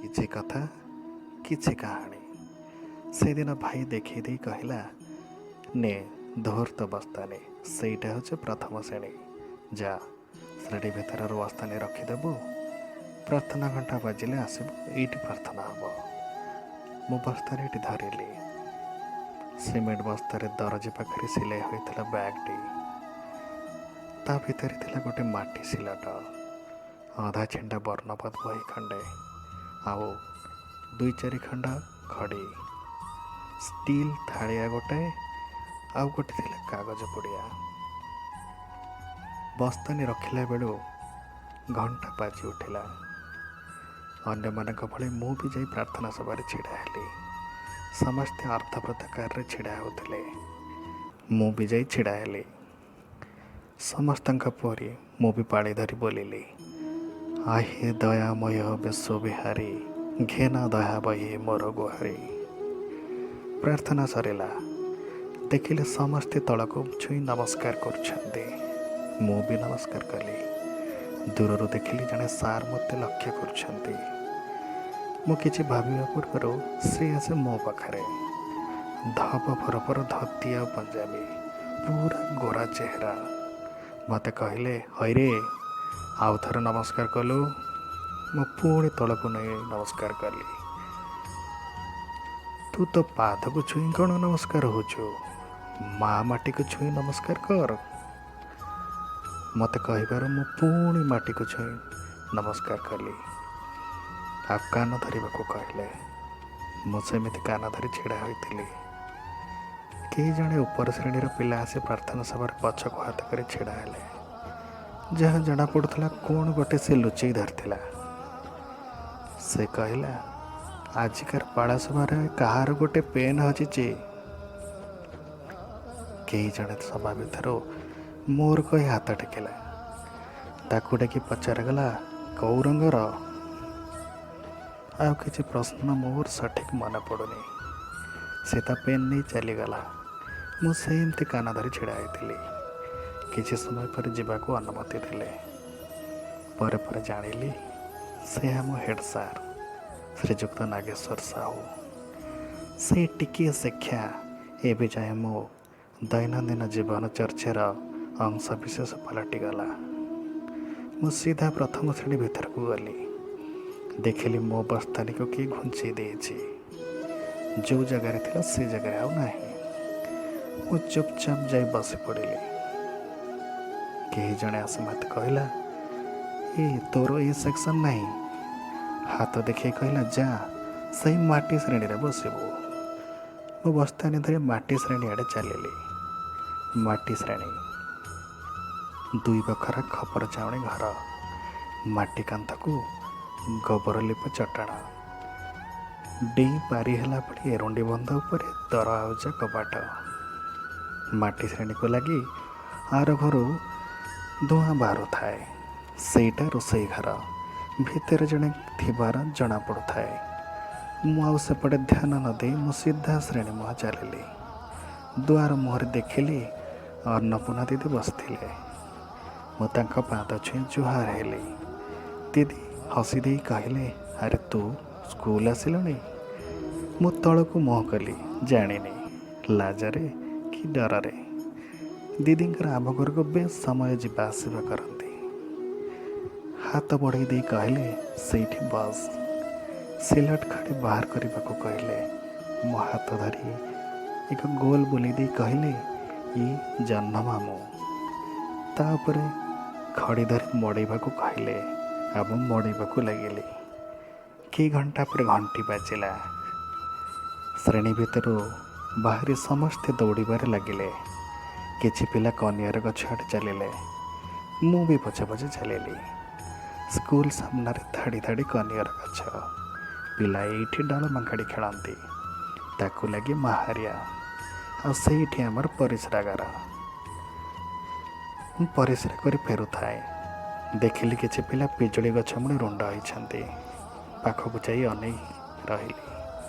କିଛି କଥା, କିଛି କାହାଣୀ। ସେଦିନ ଭାଇ ଦେଖେଇ ଦେଇ କହିଲା, ନେ ଧର ତୋ ବସ୍ତାନି, ସେଇଟା ହେଉଛି ପ୍ରଥମ ଶ୍ରେଣୀ। ଯା, ଶ୍ରେଣୀ ଭିତରର ବସ୍ତାନି ରଖିଦେବୁ। ପ୍ରାର୍ଥନା ଘଣ୍ଟା ବାଜିଲେ ଆସିବୁ, ଏଇଠି ପ୍ରାର୍ଥନା ହେବ। ମୁଁ ବସ୍ତାନିଟି ଧରିଲି। ସିମେଣ୍ଟ ବସ୍ତାରେ ଦରଜି ପାଖରେ ସିଲେଇ ହୋଇଥିଲା ବ୍ୟାଗ୍ଟି। ତା ଭିତରେ ଥିଲା ଗୋଟେ ମାଟି ସିଲଟ, ଅଧା ଛିଣ୍ଡା ବର୍ଣ୍ଣବୋଧ ବହି ଖଣ୍ଡେ ଆଉ ଦୁଇ ଚାରି ଖଣ୍ଡ ଖଡ଼ି, ଷ୍ଟିଲ୍ ଥାଳିଆ ଗୋଟେ, ଆଉ ଗୋଟେ ଥିଲା କାଗଜ ପୁଡ଼ିଆ। ବସ୍ତାନି ରଖିଲା ବେଳୁ ଘଣ୍ଟା ବାଜି ଉଠିଲା। ଅନ୍ୟମାନଙ୍କ ଭଳି ମୁଁ ବି ଯାଇ ପ୍ରାର୍ଥନା ସଭାରେ ଛିଡ଼ା ହେଲି। ସମସ୍ତେ ଅର୍ଦ୍ଧବୃତ୍ତାକାରରେ ଛିଡ଼ା ହେଉଥିଲେ। ମୁଁ ବି ଯାଇ ଛିଡ଼ା ହେଲି। ସମସ୍ତଙ୍କ ପରି ମୁଁ ବି ପାଳି ଧରି ବୋଲିଲି, ଆହେ ଦୟାମୟ ବିଶ୍ୱବିହାରୀ, ଘେନ ଦୟା ବହି ମୋର ଗୁହାରୀ। ପ୍ରାର୍ଥନା ସରିଲା। ଦେଖିଲେ ସମସ୍ତେ ତଳକୁ ଛୁଇଁ ନମସ୍କାର କରୁଛନ୍ତି। ମୁଁ ବି ନମସ୍କାର କଲି। ଦୂରରୁ ଦେଖିଲି ଜଣେ ସାର୍ ମୋତେ ଲକ୍ଷ୍ୟ କରୁଛନ୍ତି। ମୁଁ କିଛି ଭାବିବା ପୂର୍ବରୁ ସେ ଆସେ ମୋ ପାଖରେ। ଧବ ଫରଫର ଧୋତି ଆଉ ପଞ୍ଜାବୀ, ପୁରା ଗୋରା ଚେହେରା। ମୋତେ କହିଲେ, ହଇରେ, ଆଉ ଥରେ ନମସ୍କାର କଲୁ। ମୁଁ ପୁଣି ତଳକୁ ନେଇ ନମସ୍କାର କଲି। ତୁ ତ ପାଦକୁ ଛୁଇଁ କ'ଣ ନମସ୍କାର ହେଉଛୁ? ମା ମାଟିକୁ ଛୁଇଁ ନମସ୍କାର କର। ମୋତେ କହିବାରୁ ମୁଁ ପୁଣି ମାଟିକୁ ଛୁଇଁ ନମସ୍କାର କଲି। ଆଉ କାନ ଧରିବାକୁ କହିଲେ। ମୁଁ ସେମିତି କାନ ଧରି ଛିଡ଼ା ହୋଇଥିଲି। କେହି ଜଣେ ଉପର ଶ୍ରେଣୀର ପିଲା ଆସି ପ୍ରାର୍ଥନା ସଭାରେ ପଛକୁ ହାତ କରି ଛିଡ଼ା ହେଲେ। ଯାହା ଜଣାପଡ଼ୁଥିଲା, କ'ଣ ଗୋଟେ ସେ ଲୁଚେଇ ଧରିଥିଲା। ସେ କହିଲା, ଆଜିକାର ପାଳା ସଭାରେ କାହାର ଗୋଟେ ପେନ୍ ହଜିଛି। କେହି ଜଣେ ସଭା ଭିତରୁ ମୋର କହି ହାତ ଟେକିଲା। ତାକୁ ଡାକି ପଚରାଗଲା, କୋଉ ରଙ୍ଗର? ଆଉ କିଛି ପ୍ରଶ୍ନ ମୋର ସଠିକ୍ ମନେ ପଡ଼ୁନି। ସେ ତା ପେନ୍ ନେଇ ଚାଲିଗଲା। ମୁଁ ସେମିତି କାନ ଧରି ଛିଡ଼ା ହେଇଥିଲି। କିଛି ସମୟ ପରେ ଯିବାକୁ ଅନୁମତି ଦେଲେ। ପରେ ପରେ ଜାଣିଲି, ସେ ଆମ ହେଡ଼୍ ସାର୍ ଶ୍ରୀଯୁକ୍ତ ନାଗେଶ୍ୱର ସାହୁ। ସେ ଟିକିଏ ଶିକ୍ଷା ଏବେ ଯାଏଁ ମୋ ଦୈନନ୍ଦିନ ଜୀବନ ଚର୍ଚ୍ଚାର ଅଂଶ ବିଶେଷ ପାଲଟିଗଲା। ମୁଁ ସିଧା ପ୍ରଥମ ଶ୍ରେଣୀ ଭିତରକୁ ଗଲି। ଦେଖିଲି ମୋ ବସ୍ତାନିକୁ କିଏ ଘୁଞ୍ଚେଇ ଦେଇଛି। ଯେଉଁ ଜାଗାରେ ଥିଲା, ସେ ଜାଗାରେ ଆଉ ନାହିଁ। ମୁଁ ଚୁପଚାପ ଯାଇ ବସି ପଡ଼ିଲି। କେହି ଜଣେ ଆସି ମୋତେ କହିଲା, ଏ ତୋର ଏ ସେକ୍ସନ୍ ନାହିଁ। ହାତ ଦେଖେଇ କହିଲା, ଯା, ସେଇ ମାଟି ଶ୍ରେଣୀରେ ବସିବୁ। ମୁଁ ବସ୍ତାନି ଧରି ମାଟି ଶ୍ରେଣୀ ଆଡ଼େ ଚାଲିଲି। ମାଟି ଶ୍ରେଣୀ, ଦୁଇ ବଖରା ଖପର ଛାଉଣି ଘର, ମାଟି କାନ୍ଥକୁ ଗୋବର ଲିପା ଚଟାଣ। ଡେଇଁ ପାରି ହେଲା ଭଳି ଏରୁଣ୍ଡି ବନ୍ଧ ଉପରେ ଦର ଆଉଜା କବାଟ। ମାଟି ଶ୍ରେଣୀକୁ ଲାଗି ଆର ଘରୁ ଧୂଆଁ ବାହାରୁଥାଏ। ସେଇଟା ରୋଷେଇ ଘର। ଭିତରେ ଜଣେ ଥିବାର ଜଣାପଡ଼ୁଥାଏ। ମୁଁ ଆଉ ସେପଟେ ଧ୍ୟାନ ନ ଦେଇ ମୁଁ ସିଧା ଶ୍ରେଣୀ ମୁହାଁ ଚାଲିଲି। ଦୁଆର ମୁହଁରେ ଦେଖିଲି ଅନ୍ନପୂର୍ଣ୍ଣା ଦିଦି ବସିଥିଲେ। ମୁଁ ତାଙ୍କ ପାଦ ଛୁଇଁ ଜୁହାର ହେଲି। ଦିଦି ହସି ଦେଇ କହିଲେ, ଆରେ, ତୁ ସ୍କୁଲ ଆସିଲୁଣି? ମୁଁ ତଳକୁ ମୁହଁ କଲି, ଜାଣିନି ଲାଜରେ କି ଡରରେ। ଦିଦିଙ୍କର ଆମ ଘରକୁ ବେଶ ସମୟ ଯିବା ଆସିବା କରନ୍ତି। ହାତ ବଢ଼େଇ ଦେଇ କହିଲେ, ସେଇଠି ବସ୍। ସିଲଟ ଖଡ଼ି ବାହାର କରିବାକୁ କହିଲେ। ମୋ ହାତ ଧରି ଏକ ଗୋଲ ବୁଲେଇ ଦେଇ କହିଲେ, ଇଏ ଜହ୍ନ ମାମୁଁ। ତା ଉପରେ ଖଡ଼ି ଧରି ମଡ଼େଇବାକୁ କହିଲେ ଆଉ ମୁଁ ମଡ଼େଇବାକୁ ଲାଗିଲି। କେଇ ଘଣ୍ଟା ପରେ ଘଣ୍ଟି ବାଜିଲା। ଶ୍ରେଣୀ ଭିତରୁ ବାହାରି ସମସ୍ତେ ଦୌଡ଼ିବାରେ ଲାଗିଲେ। କିଛି ପିଲା କନିଆର ଗଛ ଆଡ଼େ ଚାଲିଲେ। ମୁଁ ବି ପଛେ ପଛେ ଚାଲିଲି। ସ୍କୁଲ ସାମ୍ନାରେ ଧାଡ଼ି ଧାଡ଼ି କନିଆର ଗଛ। ପିଲା ଏଇଠି ଡାଳ ମାଙ୍କାଡ଼ି ଖେଳନ୍ତି। ତାକୁ ଲାଗି ମାହାରିଆ, ଆଉ ସେଇଠି ଆମର ପରିସ୍ରାଗାର। ମୁଁ ପରିସ୍ରା କରି ଫେରୁଥାଏ। ଦେଖିଲି କିଛି ପିଲା ପିଜୁଳି ଗଛ ମୂଳେ ରୁଣ୍ଡ ହୋଇଛନ୍ତି। ପାଖକୁ ଯାଇ ଅନେଇ ରହିଲି।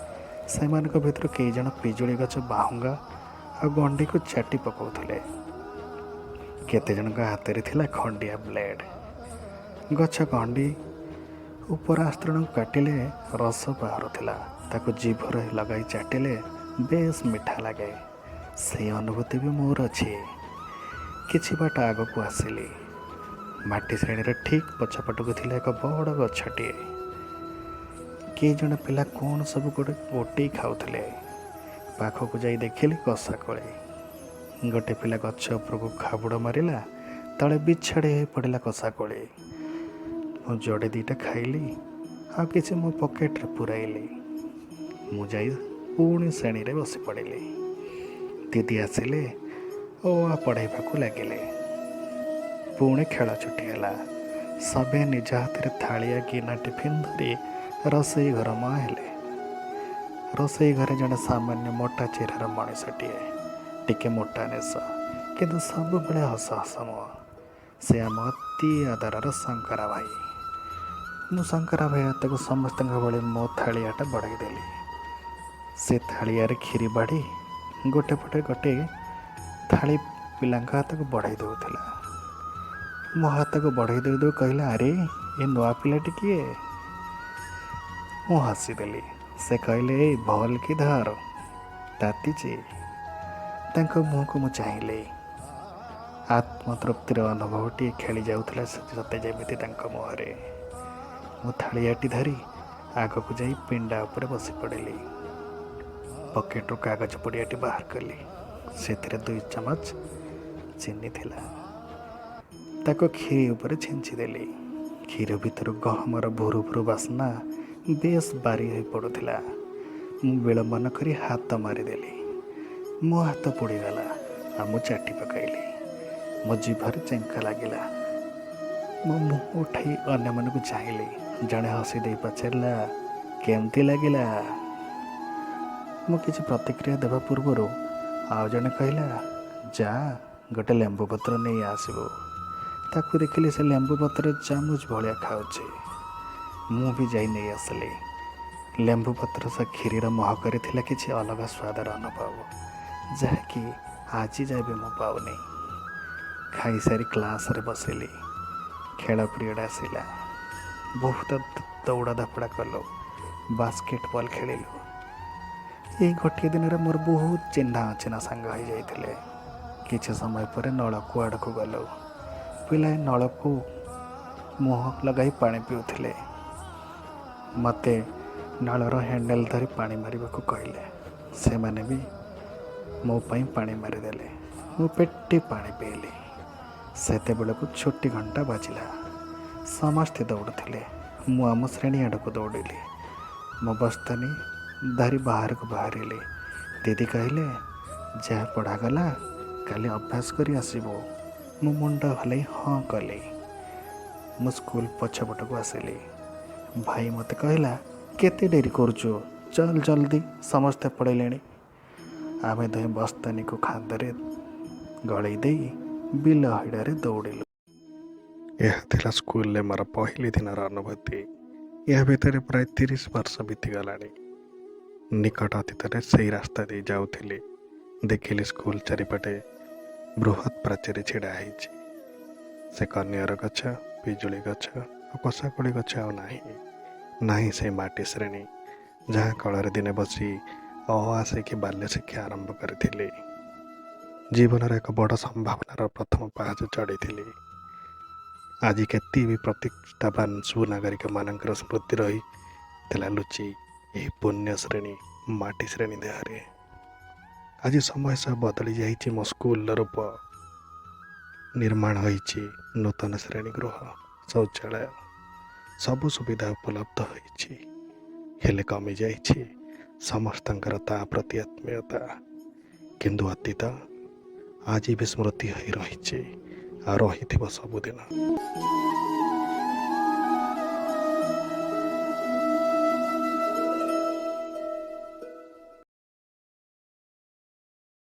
ସେମାନଙ୍କ ଭିତରୁ କେଇ ଜଣ ପିଜୁଳି ଗଛ ବାହୁଙ୍ଗା ଆଉ ଗଣ୍ଡିକୁ ଚାଟି ପକାଉଥିଲେ। କେତେ ଜଣଙ୍କ ହାତରେ ଥିଲା ଖଣ୍ଡିଆ ବ୍ଲେଡ୍। ଗଛ ଗଣ୍ଡି ଉପର ଆସ୍ତରଣକୁ କାଟିଲେ ରସ ବାହାରୁଥିଲା। ତାକୁ ଜିଭରେ ଲଗାଇ ଚାଟିଲେ ବେଶ ମିଠା ଲାଗେ। ସେଇ ଅନୁଭୂତି ବି ମୋର ଅଛି। କିଛି ବାଟ ଆଗକୁ ଆସିଲି। ମାଟି ଶ୍ରେଣୀର ଠିକ୍ ପଛପଟକୁ ଥିଲା ଏକ ବଡ଼ ଗଛଟିଏ। କେଇ ଜଣ ପିଲା କ'ଣ ସବୁ ଗୋଟେ ଗୋଟେଇ ଖାଉଥିଲେ। ପାଖକୁ ଯାଇ ଦେଖିଲି କଷାକୋଳି। ଗୋଟେ ପିଲା ଗଛ ଉପରକୁ ଖାବୁଡ଼ ମାରିଲା, ତଳେ ବିଛାଡ଼ି ହୋଇ ପଡ଼ିଲା କଷାକୋଳି। ମୁଁ ଯୋଡ଼େ ଦୁଇଟା ଖାଇଲି, ଆଉ କିଛି ମୋ ପକେଟରେ ପୁରାଇଲି। ମୁଁ ଯାଇ ପୁଣି ଶ୍ରେଣୀରେ ବସି ପଡ଼ିଲି। ଦିଦି ଆସିଲେ ଓ ଆ ପଢ଼ାଇବାକୁ ଲାଗିଲେ। ପୁଣି ଖେଳ ଛୁଟି ହେଲା। ସଭେ ନିଜ ହାତରେ ଥାଳିଆ, ଗିନା, ଟିଫିନ୍ ଧରି ରୋଷେଇ ଘର ମୁହାଁ ହେଲେ। ରୋଷେଇ ଘରେ ଜଣେ ସାମାନ୍ୟ ମୋଟା ଚେହେରାର ମଣିଷଟିଏ, ଟିକେ ମୋଟା ନିଶ, କିନ୍ତୁ ସବୁବେଳେ ହସ ହସ ମୁହଁ। ସେ ଆମ ଅତି ଆଦରର ଶଙ୍କରା ଭାଇ। ମୁଁ ଶଙ୍କରା ଭାଇ ହାତକୁ ସମସ୍ତଙ୍କ ଭଳି ମୋ ଥାଳିଆଟା ବଢ଼ାଇ ଦେଲି। ସେ ଥାଳିଆରେ କ୍ଷୀରି ବାଢ଼ି ଗୋଟେ ପଟେ ଗୋଟେ ଥାଳି ପିଲାଙ୍କ ହାତକୁ ବଢ଼ାଇ ଦେଉଥିଲା। ମୋ ହାତକୁ ବଢ଼ାଇ ଦେଉ ଦେଉ କହିଲା, "ଆରେ, ଏ ନୂଆ ପିଲାଟି କିଏ?" ମୁଁ ହସିଦେଲି। ସେ କହିଲେ, "ଏଇ, ଭଲ କି ଧର, ତାତିଛି।" ତାଙ୍କ ମୁହଁକୁ ମୁଁ ଚାହିଁଲି। ଆତ୍ମତୃପ୍ତିର ଅନୁଭବଟିଏ ଖେଳି ଯାଉଥିଲା ସତେ ଯେମିତି ତାଙ୍କ ମୁହଁରେ। ମୁଁ ଥାଳିଆଟି ଧରି ଆଗକୁ ଯାଇ ପିଣ୍ଡା ଉପରେ ବସି ପଡ଼ିଲି। ପକେଟରୁ କାଗଜ ପୁଡ଼ିଆଟି ବାହାର କଲି। ସେଥିରେ 2 ଚାମଚ ଚିନି ଥିଲା। ତାକୁ କ୍ଷୀରି ଉପରେ ଛିଞ୍ଚି ଦେଲି। କ୍ଷୀର ଭିତରୁ ଗହମର ଭୁରୁ ଭୁରୁ ବାସ୍ନା ବେଶ ବାରି ହୋଇ ପଡ଼ୁଥିଲା। ମୁଁ ବିଳମ୍ବ ନ କରି ହାତ ମାରିଦେଲି। ମୋ ହାତ ପୋଡ଼ିଗଲା ଆଉ ମୁଁ ଚାଟି ପକାଇଲି। ମୋ ଜିଭରେ ଚେଙ୍କା ଲାଗିଲା। ମୋ ମୁହଁ ଉଠାଇ ଅନ୍ୟମାନଙ୍କୁ ଚାହିଁଲି। ଜଣେ ହସି ଦେଇ ପଚାରିଲା, "କେମିତି ଲାଗିଲା?" ମୁଁ କିଛି ପ୍ରତିକ୍ରିୟା ଦେବା ପୂର୍ବରୁ ଆଉ ଜଣେ କହିଲା, "ଯା, ଗୋଟେ ଲେମ୍ବୁ ପତ୍ର ନେଇ ଆସିବୁ।" ତାକୁ ଦେଖିଲି, ସେ ଲେମ୍ବୁ ପତ୍ର ଚାମଚ ଭଳିଆ ଖାଉଛି। ମୁଁ ବି ଯାଇ ନେଇ ଆସିଲି। ଲେମ୍ବୁ ପତ୍ର ସହ କ୍ଷୀରିର ମହକରେ ଥିଲା କିଛି ଅଲଗା ସ୍ୱାଦର ଅନୁଭବ, ଯାହାକି ଆଜି ଯାଏ ବି ମୁଁ ପାଉନି। ଖାଇସାରି କ୍ଲାସ୍ରେ ବସିଲି। ଖେଳ ପିରିୟଡ଼ ଆସିଲା। ବହୁତ ଦୌଡ଼ା ଧାପଡ଼ା କଲୁ, ବାସ୍କେଟ୍ ବଲ୍ ଖେଳିଲୁ। ଏଇ ଗୋଟିଏ ଦିନରେ ମୋର ବହୁତ ଚିହ୍ନା ଅଚିହ୍ନା ସାଙ୍ଗ ହେଇଯାଇଥିଲେ। କିଛି ସମୟ ପରେ ନଳକୂଅ ଆଡ଼କୁ ଗଲୁ। ପିଲାଏ ନଳକୁ ମୁହଁ ଲଗାଇ ପାଣି ପିଉଥିଲେ। ମୋତେ ନଳର ହ୍ୟାଣ୍ଡେଲ୍ ଧରି ପାଣି ମାରିବାକୁ କହିଲେ। ସେମାନେ ବି ମୋ ପାଇଁ ପାଣି ମାରିଦେଲେ। ମୁଁ ପେଟେ ପାଣି ପିଇଲି। ସେତେବେଳକୁ ଛୁଟି ଘଣ୍ଟା ବାଜିଲା। ସମସ୍ତେ ଦୌଡ଼ୁଥିଲେ। ମୁଁ ଆମ ଶ୍ରେଣୀ ଆଡ଼କୁ ଦୌଡ଼ିଲି। ମୋ ବସ୍ତାନି ଧରି ବାହାରକୁ ବାହାରିଲି। ଦିଦି କହିଲେ, "ଯାହା ପଢ଼ାଗଲା କାଲି ଅଭ୍ୟାସ କରି ଆସିବୁ।" ମୁଁ ମୁଣ୍ଡ ହଲାଇ ହଁ କଲି। ମୁଁ ସ୍କୁଲ ପଛପଟକୁ ଆସିଲି। ଭାଇ ମୋତେ କହିଲା, "କେତେ ଡେରି କରୁଛୁ? ଚଲ ଜଲ୍ଦି, ସମସ୍ତେ ପଳେଇଲେଣି।" ଆମେ ଦୁହେଁ ବସ୍ତାନିକୁ କାନ୍ଧରେ ଗଳେଇ ଦେଇ ବିଲ ହିଡ଼ରେ ଦୌଡ଼ିଲୁ। ଏହା ଥିଲା ସ୍କୁଲରେ ମୋର ପହିଲି ଦିନର ଅନୁଭୂତି। ଏହା ଭିତରେ ପ୍ରାୟ 30 ବର୍ଷ ବିତିଗଲାଣି। ନିକଟ ଅତୀତରେ ସେଇ ରାସ୍ତା ଦେଇ ଯାଉଥିଲି। ଦେଖିଲି ସ୍କୁଲ ଚାରିପଟେ ବୃହତ୍ ପ୍ରାଚୀର ଛିଡ଼ା ହେଇଛି। ସେ କନିଅର ଗଛ, ପିଜୁଳି ଗଛ ଓ କଷାକୋଳି ଗଛ ଆଉ ନାହିଁ। ନାହିଁ ସେ ମାଟି ଶ୍ରେଣୀ, ଯାହା କଳରେ ଦିନେ ବସି ଅ ଆ ଶିଖି ବାଲ୍ୟ ଶିକ୍ଷା ଆରମ୍ଭ କରିଥିଲି। ଜୀବନର ଏକ ବଡ଼ ସମ୍ଭାବନାର ପ୍ରଥମ ପାହାଚ ଚଢ଼ିଥିଲି। ଆଜି କେତେ ବି ପ୍ରତିଷ୍ଠାବାନ ସୁନାଗରିକମାନଙ୍କର ସ୍ମୃତି ରହିଥିଲା ଲୁଚି ଏହି ପୁଣ୍ୟ ଶ୍ରେଣୀ, ମାଟି ଶ୍ରେଣୀ ଦେହରେ। ଆଜି ସମୟ ସହ ବଦଳି ଯାଇଛି ମୋ ସ୍କୁଲର ରୂପ। ନିର୍ମାଣ ହୋଇଛି ନୂତନ ଶ୍ରେଣୀ ଗୃହ, ଶୌଚାଳୟ, ସବୁ ସୁବିଧା ଉପଲବ୍ଧ ହୋଇଛି। ହେଲେ କମିଯାଇଛି ସମସ୍ତଙ୍କର ତା ପ୍ରତି ଆତ୍ମୀୟତା। କିନ୍ତୁ ଅତୀତ ଆଜି ବି ସ୍ମୃତି ହୋଇ ରହିଛି ଆଉ ରହିଥିବ ସବୁଦିନ।